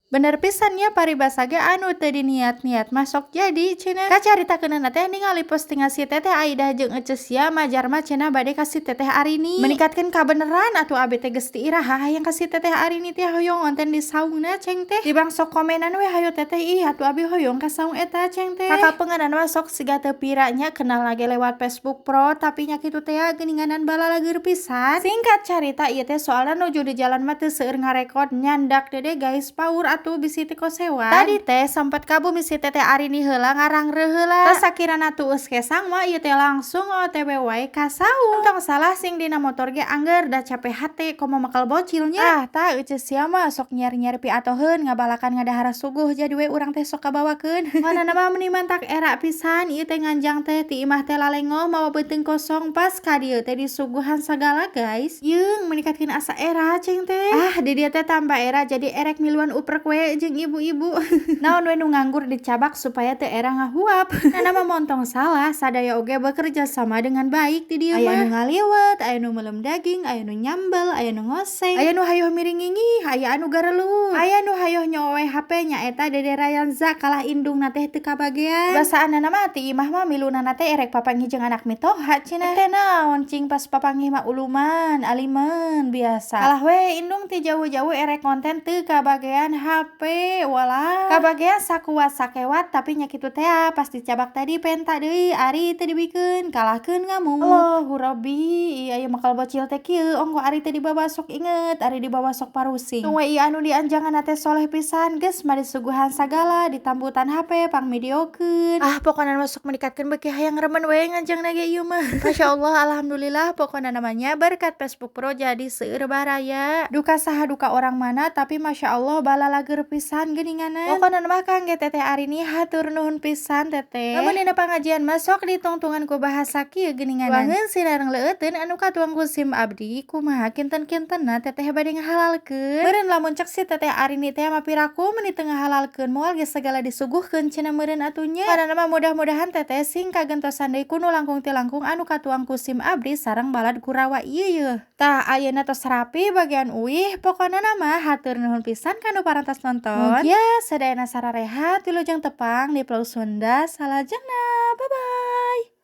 Bener pisan nya, paribasa ge anu teu diniat-niat mah sok jadi cenah. Kacaritakeunana teh ningali postingan si Teteh Aidah jeung Ece Sia majar mah cenah bade ka si Teteh Arini. Meningkatkeun kabeneran atuh abi teh geus ti iraha hayang ka si Teteh Arini teh, hoyong ngonten di saungna, ceng teh. Tibang sok komenan we, "Hayo Teteh, ih atuh abi hoyong ka saung eta," ceng teh. Kakapengenan mah sok siga teu pira nya, kenal lagi lewat Facebook Pro, tapi nya kitu teh geuninganan balalageur pisan. Singkat carita, ieu teh soalna nuju di jalan mah teu seueur ngarekod, nyandak dede guys, paur atuh bisi tikosewad. Tadi teh sempet ka bumi si Teteh Arini heula, ngarangreuh heula. Tos sakirana tuus kesang mah, ieu teh langsung OTW wae ka saung. Tong salah sing dina motor ge angger da capek hate komo makal bocilnya. Ah, tah Ece Sia mah sok nyiar-nyiar piatoheun, ngabalakan ngadahar suguh, jadi we urang teh sok kabawakeun. Manana mah meuni mantak era pisan ieu teh, nganjang teh ti imah teh lalengoh mawa beuteung kosong, pas ka dieu teh disuguhan sagala, guys. Yeung meningkatkeun asa era, ceng teh. Ah, di dieu teh tambah era, jadi erek miluan uprek we jeung ibu-ibu. Naon we nu nganggur dicabak supaya teu era ngahuap. Nah, mah montong salah sadaya oge bekerja sama dengan baik di dieu mah. Aya nu ngaliwet, aya nu meuleum daging, aya nu nyambel, aya nu ngoseng, aya nu hayoh miringingi, aya anu garelut, aya nu hayoh nyowe HP, nyaeta Dede Rayanza, kalah indungna teh teu kabagean. Basaanana mah ti imah mah milunana teh erek papanggih jeung anak mitoha cenah. Teh naon cing pas papanggih mah uluman, aliman biasa. Kalah we indung ti jauh-jauh erek konten teu kabagean HP, walah. Kabagean sakuat sakewat, tapi nya kitu teh pas dicabak tadi penta deui, ari teu dibikeun, kalahkeun ngamuk. Allahu Robbi, aya makal bocil teh kieu, ongkoh ari teu dibawa sok inget, ari dibawa sok parusing. Tunggu ieu anu dianjangan teh soleh pisan, geus mah disuguhan sagala, ditambutan HP pang videokeun. Ah, pokona mah sok meningkatkeun beuki hayang remen we nganjangna ge ieu mah. Masya Allah, alhamdulillah, pokona namanya berkat Facebook Pro jadi seueur baraya. Duka saha duka orang mana, tapi Masya Allah balalageur pisan geuninganan. Pokona mah kangge Teteh Arini, hatur nuhun pisan, Teteh. Lamun dina pangajian mah sok ditungtungan ku bahasa kieu geuninganan. Tuangeun sinareng leueuteun anu katuang ku sim abdi, kumaha kinten-kintenna Teteh bade ngahalalkeun. Meureun lamun cek si Teteh Arini teh mah piraku meuni teu ngahalalkeun, moal geus segala disuguhkeun cenah meureun atuh nya. Padahal mah mudah-mudahan Teteh sing kagentosan deui ku nu langkung ti langkung anu katuang ku sim abdi sareng balad Kurawa ieu yeuh. Tah, ayeuna tos rapi bagian uih, pokona mah hatur nuhun pisan kanu parantos nonton. Mugia sadayana sararehat, wilujeng tepang di Pulau Sunda salajengna. Bye bye.